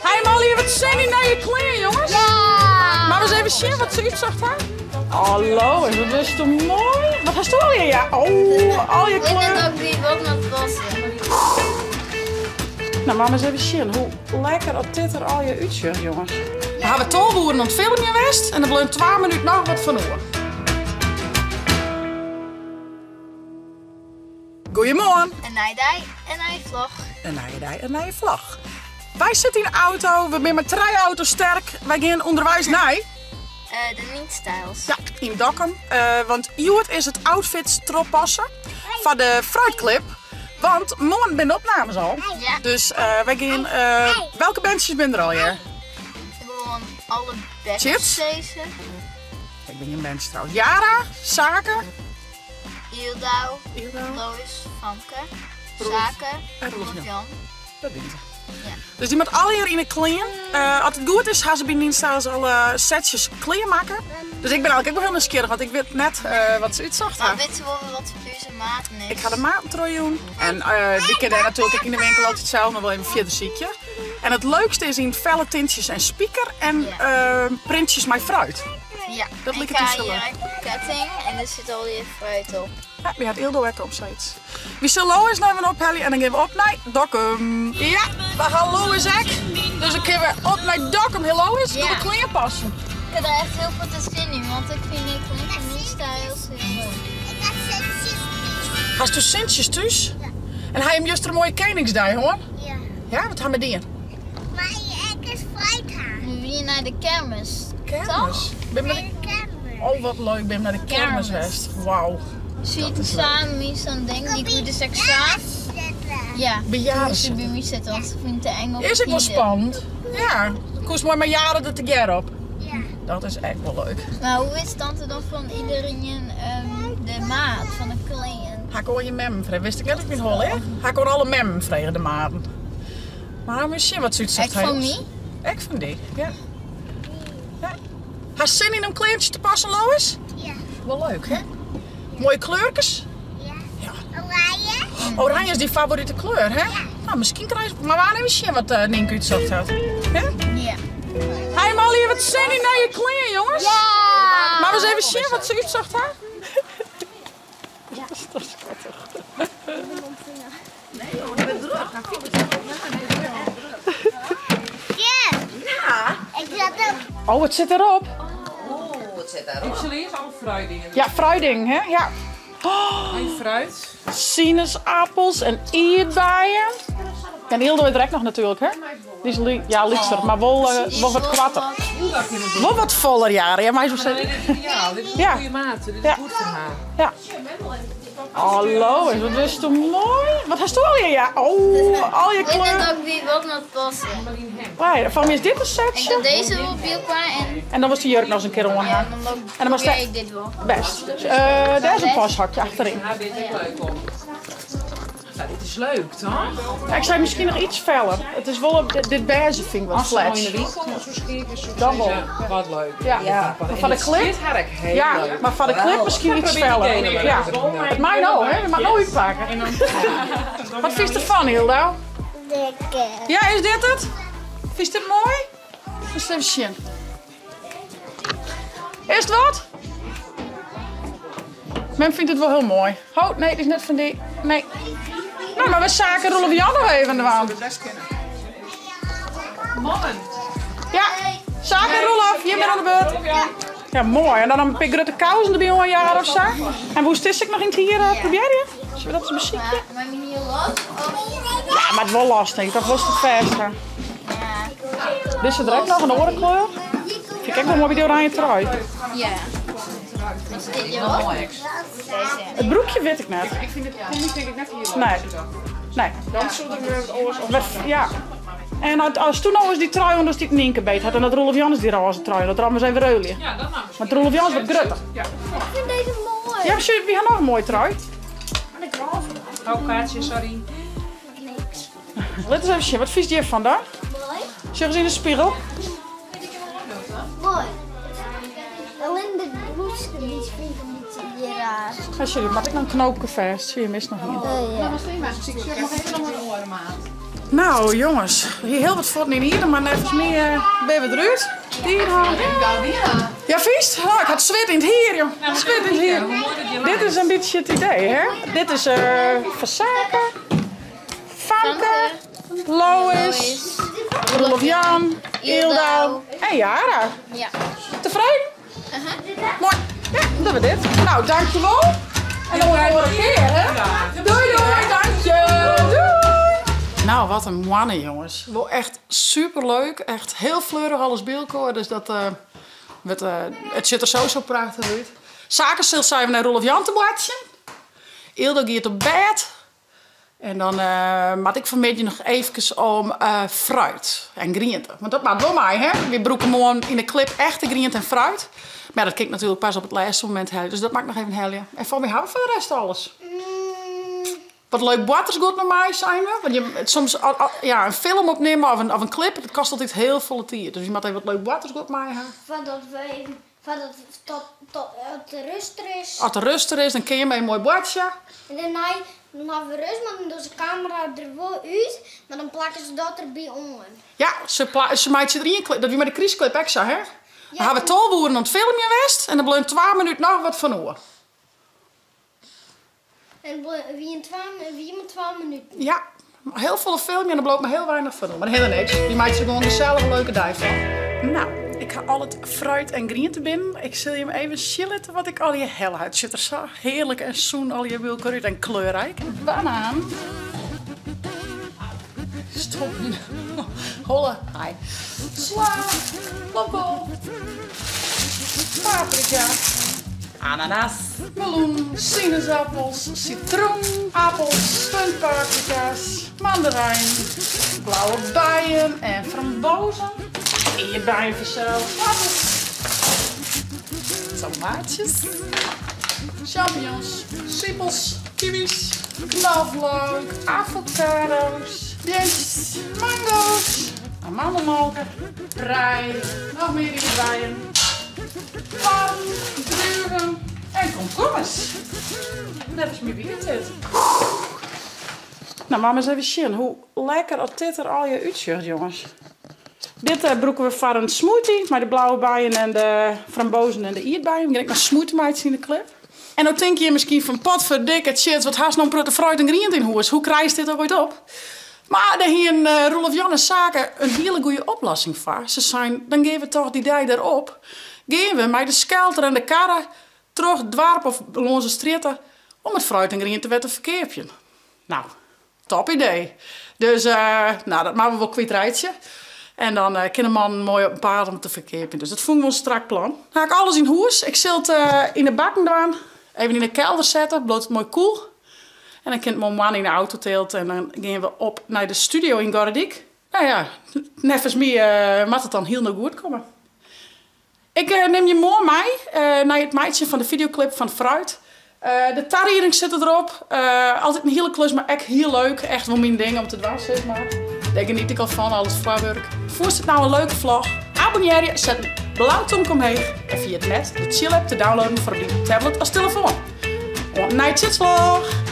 Hey Molly, wat zin yn nije klean, jonges? Ja! Maar we eens even zien wat ze uitzocht ha. Hallo, en wat is toch mooi? Wat hast du al hier? Ja, oh, al je Ik weet net kleuren. ook wie wat moet passen. Nou, maar eens even zien hoe lekker op dit er al je uitzicht, jongens. We hebben tolboeren aan het filmen geweest en er bleef 2 minuten nog wat van oor. Goedemorgen. Een nijdij en een vlog. Een nije dei, een nije vlog. Wij zitten in de auto, we zijn met drie auto's sterk. Wij gaan onderwijs naar. De Niet-Styles. Ja, in Dokkum. Want Joert is het outfits erop passen van de fruitclip. Want morgen zijn de opnames al. Ja. Dus wij gaan... welke bandjes zijn er al, ja? Gewoon alle bandjes Chips? deze. Ik ben geen bandje trouwens. Yara, Zaken. Ildau, Ildau. Lois, Famke, Roelof. Zaken En Roelof Roelof Jan. Jan. Dat dient ze. Ja. Dus die moet al hier in de klean. Als het goed is, gaan ze bij Nien Styles alle setjes klean maken. Dus ik ben eigenlijk ook wel heel nieuwsgierig, want ik weet net wat ze uitzocht Maar hebben. weet ze wel wat onze maten is? Ik ga de maten doen. En die kennen natuurlijk ook in de winkel altijd zelf nog wel even verder ziekje. En het leukste is in felle tintjes en spieker en, printjes met fruit. Ja, Dat ik lijkt ga het dus hier wel leuk. een ketting en er zit al je fruit op. Ja, we hadden Ildo ook op zoiets. Wie zullen Lois nou even ophalen en dan gaan we op naar Dokkum. Ja, we gaan Lois ook. Dus dan kunnen we op naar Dokkum. Heel Lois, doe Ja. de kleren passen. Ik heb er echt heel veel zin in, want ik vind die kleren van Nien Styles heel leuk. Ik had Sintjes thuis. Hast du Sintjes thuis? Ja. En hij hem juist een mooie Koningsdag, hoor. Ja. Ja, wat gaan we doen? Maar ik is fruit haar. We gaan naar de kermis. Kermis? Toch? Ben je naar de De kermis. Oh, wat leuk. Ik ben naar de kermis Kermis. geweest. Wauw. Zie je samen met zo'n ding, die goed is examen. Ja, Bejaarden moest zitten. bij mij zitten, want ze vindt de engel Is het wel vrienden. spannend? Ja. Koest mooi met jaren er te op. Ja. Dat is echt wel leuk. Maar hoe is tante dan van iedereen de maat van de kleding? Ga ik al je mem vregen? Wist ik net dat ik niet hol, hè? Ga ik al alle mem vregen, de maten. Maar misschien wat zoiets Ik van mij? Ik van die, ja. Ja. Hast zin in om kleertjes te passen, Lois? Ja. Wel leuk, hè? Mooie kleurtjes. Ja. Ja. Oranje. Oranje is die favoriete kleur, hè? Ja. Nou, misschien krijg je... Maar waar neem je wat Nienke uitzocht had? Hè? Ja. Hey Molly, wat zin in naar je kleren, jongens? Ja! Maar we eens even zien wat ze uitzocht, hè? Ja. Dat is schattig. Nee, joh, ik ben druk. Ja. Ja. Ik zat ook. Oh, het zit erop. Oh, het zit erop. Ik zal eerst alle fruitdingen doen. Ja, fruitdingen, hè? Ja. Oh. En fruit. Sinaasappels en aardbeien. En Hilde weet direct nog natuurlijk, hè? Die is ja, liefster, maar wel wat kwatter. Wel wat voller jaren, ja, maar zo Maar zeggen. dit is ideaal, dit is een Ja. goede maat, dit is Ja. goed voor haar. Ja. Hallo, wat is toch mooi? Wat hast du al hier? Ja, oh, al je Ik weet net kleuren. ook wie wat moet passen. Waar, van wie is dit een Ik setje? doe deze wel bij en En dan was die jurk nog eens een keer ja, omgaan. dan En dan was probeer de ik dit wel. Best. Daar is een pashakje achterin. Haar dit is leuk om. Nou, dit is leuk, toch? Ja, ik zei misschien nog iets feller. Het is wel een, dit beige vind ik wel Als ze nou in de flat. winkel of zo schikken, zo Dan wel. zeggen ze, Wat leuk. Ja. Ja. Maar van de clip? Dit had ik heel Ja, leuk. maar van de clip misschien iets Probeer die feller. ene maar Ja. even te doen. Het mij nou, hè? Je mag nou uitpakken. Wat vind je ervan, Hilda? Lekker. Ja, is dit het? Vind je dit mooi? Eens even zien. Is het wat? Men vindt het wel heel mooi. Oh, nee, het is net van die. Nee. Nou, maar we zaken Roelof Jan nog even aan de wand. Mannen. Ja, zaken Roelof, je bent aan de beurt. Ja, mooi. En dan een paar grote kousen erbij een jaar of zo. En hoe is ik nog in het hier proberen? Zullen we dat eens muziekje? Maar, maar hier los? Of? Ja, maar het is wel lastig. Dat was het verste. Ja. Dit is direct nog een orenkleur. Vind ik ook wel mooi bij die oranje trui. Ja. Wat zit hierop? Deze. Het broekje weet ik net. Ik vind het niet, denk ik net hier leuk. Nee. Nee. Dan zullen we het oors Wat, ja. En als toen nou eens die trui onder die Nienke beet had en dat Roelof Jan is die roze trui, dat rammen ze even reulen. Ja, dat maar Maar Roelof Jan is wat grutter. Ja. Ik vind deze mooi. Ja, maar wie had nog een mooie trui? Oh, kaartje, sorry. Niks. Let eens even zien, wat vies je ervan daar? Mooi. Zeg eens in de spiegel. Mooi. Alleen de blouse die vind ik een beetje raar. Ja, sorry, maar ik nog een knoopje vast? Zie je, mist nog niet. Ja. Ik zeg nog even nog een orenmaat. Nou jonges, hier hiel wat fuotten yn ierde, mar neffens my binne we derút. Ja, fynst? Oh, ik ha swit yn it hier, jong. Swit yn it hier. Dit is in bytsje it idee, hè? Dit is foar Sake, Famke, Lois, Roelof Jan, Yldau en Yara. Ja. Tefreden? Moai. Ja, dan dogge we dit. Nou, dankjewol. En dan oant in oare kear, hè? Doei doei, dankje. Doei. Nou, wat in moanne, jonges. Wol echt superleuk. Echt hiel fleurich alles by elkoar. Dus dat wurdt, it sjocht der sowieso prachtich út. Sake sil sa even nei Roelof Jan te boartsjen. Yldau giet op bêd. En dan moat ik fanmiddei noch eefkes om fruit en griente. Want dat moat wol mei, hè? Wy brûke moarn yn de clip echte griente en fruit. Mar dat kin ik natuerlik pas op it lêste momint helje. Dus dat moat ik noch even helje. En foar my ha we foar de rest alles. Wat leuk boartersguod mei my, seine we. Want je, soms, ja, in film opnimme of in clip, dat kostet altyd hiel folle tiid. Dus je moatte even wat leuk boartersguod mei ha. Foardat we even, foardat tot, tot, as de rust der is. As de rust der is, dan kinne je mei in moai boartsje. En dêrnei, dan hawwe we rust, mar dan dogge se de kamera der wol út, mar dan plakke se dat derby oan. Ja, se, se meitsje der ien clip, dat wie mei de krystclip ek sa, hè? We hawwe 12 oeren oan it filmjen west en der bleaun twa minuten noch wat fan oer. En wie twa, wie mar twa minuten. Ja, hiel folle filmje en der bliuwt mar hiel weinich fan oer. Mar hiel niks. Wy meitsje der gewoan gesellich in leuke dei fan. Nou, ik ha al it fruit en griente binnen. Ik sil jim even sjen litte wat ik allegear helle ha. It sjocht der sa hearlik en sûn allegear by elkoar út en kleurryk. Banaan. Stop. Holle. Hi. Sla. Blomkool. Paprika. Ananas. Meloen. Sinaasappels. Sitroen. Appels. Puntpaprika's. Mandarijn. Blauwe beien en frambozen. Ierdbeien fansels. Tomaatjes. Champignons. Sipels. Kiwis. Knoflook. Avocado's. Beantsjes. Mango's. Amandelmolke. Prei. Noch mear ierdbeien. Pan, druven en komkommers. Neffens my wie it dit. Nou, moatte we ris even sjen hoe lekker oft dit der allegear útsjocht, jonges. Dit brûke we foar in smoothie mei de blauwe beien en de frambozen en de ierdbeien. We gean ek noch smoothie meitsjen yn de clip. En no tinke je miskien fan potferdikke shit, wat hast no in protte fruit en griente yn hûs, hoe krijst dit oait op? Mar dêr hienen Roelof Jan en Sake in hiele goede oplossing foar. Se seinen, dan gean we toch dy dei derop, gean we mei de skelter en de karre troch it doarp of lâns de strjitte om it fruit en griente wer te ferkeapjen. Nou, top idee. Dus nou, dat moatte we wol kwytreitsje. En dan kin de mannen moai op 'en paad om te ferkeapjen. Dus dat fûn ik wol in strak plan. Dan ha ik alles yn hûs. Ik sil it yn de bakken dwaan. Even yn de kelder sette, bliuwt it moai koel. En dan kin it moai moarn yn de auto tild en dan gean we op nei de studio yn Gorredyk. Nou ja, neffens my moat it dan hielendal goed komme. Ik nim je moarn mei nei it meitsjen fan de fideoklip fan Fruit. De tariedings sitte derop. Altyd in hiele klus, mar ek hiel leuk. Echt wol myn ding om te dwaan, sis mar. Dêr geniet ik al fan, al it foarwurk. Fûnst it no in leuke vlog? Abonnearje, set in blau tomke omheech en ferjit net de Tsjil-app te downloaden foar op dyn tablet as telefoan. Oant in nije Tsjitsvlog!